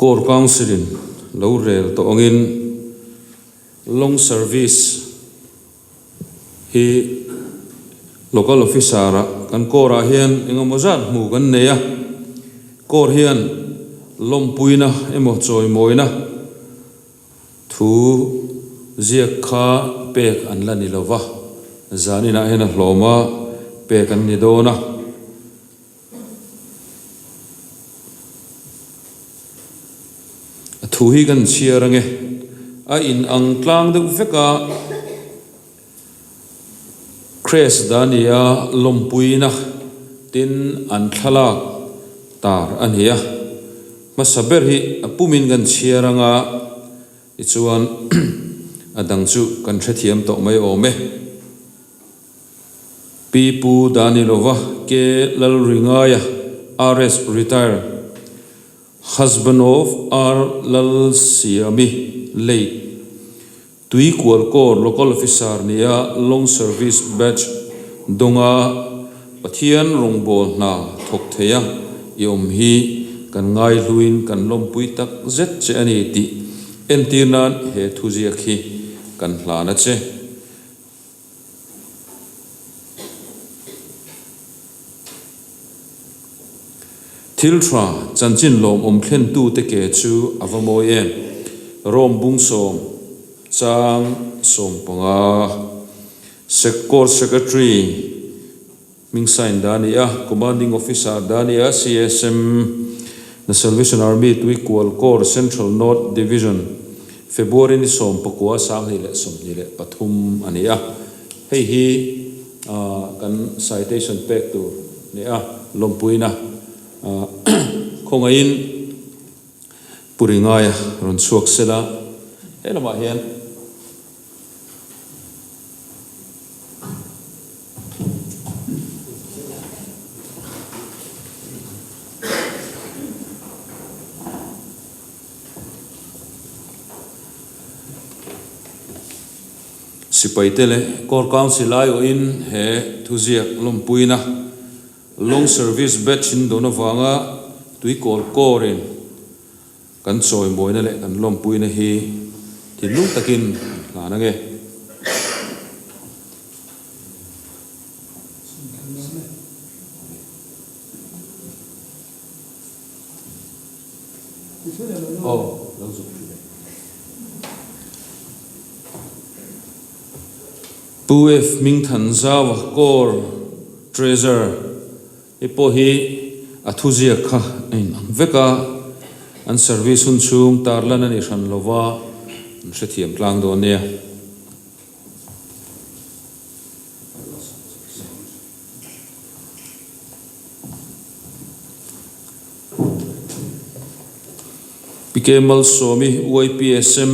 Corps Council-in lo rel tawh angin Long Service hi Local Officer-ah kan Corps-ah hian engemaw zat hmu kan nei a, Corps hian lawmpuina emaw chawimawina Thu ziak kha pek an la ni lo va, zaninah hian a hlawm a, pek an ni dawn a. A thu hi kan chhiar ange, a in ang tlang deuh vek a, Crash Dania lawmpuina tin an thlalak tar a ni a, hmasa ber hi a pumin kan chhiar anga tichuan a dang chu kan hrethiam tawh mai awm e. Pi Pu Danilova K Lalringaia RS Retire Husband of R Lalsiami Late Tuikual Corps Local Officer nia Long Service Badge dawnga Pathian rawngbâwl hna thawk theia i awm hi kan ngaihluin kan lawmpui tak zet che a ni tih entir nan he thuziak hi kan hlan a che. Thil tha chanchin lawmawm thlentute ke chu a va mawi em? Rome bungsawm chang 15 Sec Corps Secretary hming sign dah a ni a, Commanding Officer dah a ni a, CSM The Salvation Army Tuikual Corps Central North Division February ni 19 2023 a ni a, hei hi kan citation pek tur a ni a, lawmpuina khawngaihin Puri ngaia rawn chhuak sela he lamah hian. Sipaite leh Corps Council aiawhin he thuziak lawmpuina Long Service Badge in dawn avanga tuikawl Corps-in kan chawimawina leh kan lawmpuina hi thinlung takin an hlan ange. Pu F Hmingthanzaua Corps Treasurer hi pawh hi a thuziak kha a inang vek a, an service hun chhung tarlan a ni hran lova an hrethiam tlang dawn nia. PK Malsawmi, YPSM.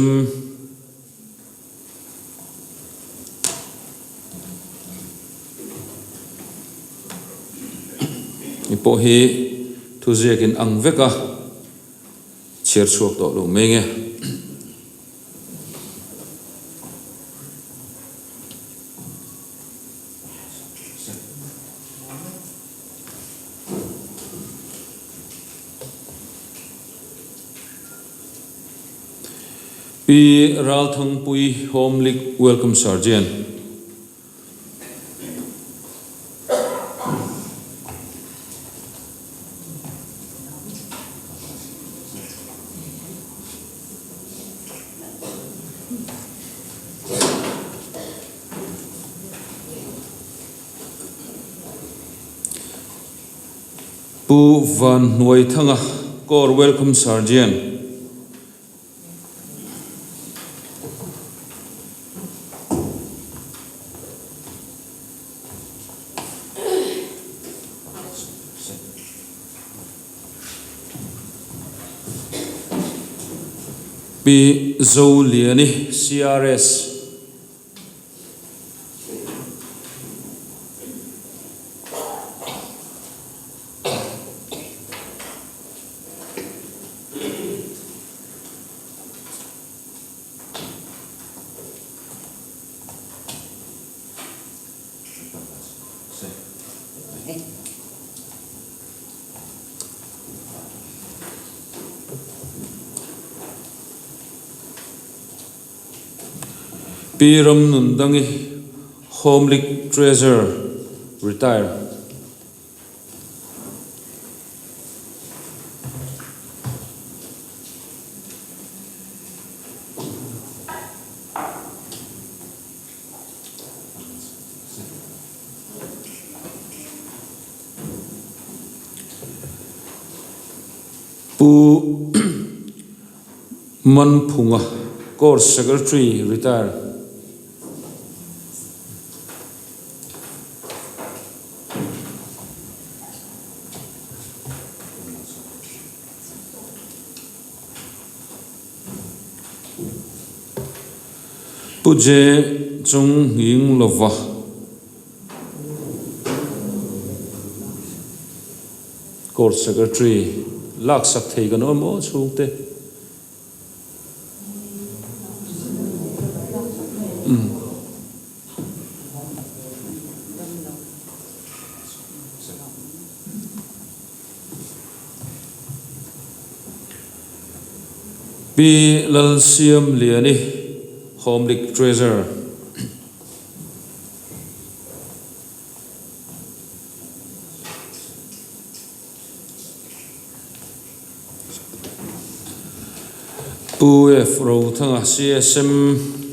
Hei pawh hi thuziak in ang vek a, chhiar chhuak tawh lo mai nge. Pi Ralthangpui Home League Welcome Sergeant. Pu Van Hnuaithanga Corps Welcome Sergeant. Pi Zoliani, CRS. Pi Ramnundangi, Home League Treasurer, Retire. Pu Manphunga, Court Secretary, Retire. Pu Je Chung Nghing Lova. Court Secretary laksak thei kan awm aw chhungte. Pi Lalsiamliani, Home League Treasurer. Pu F. Rothanga, CSM.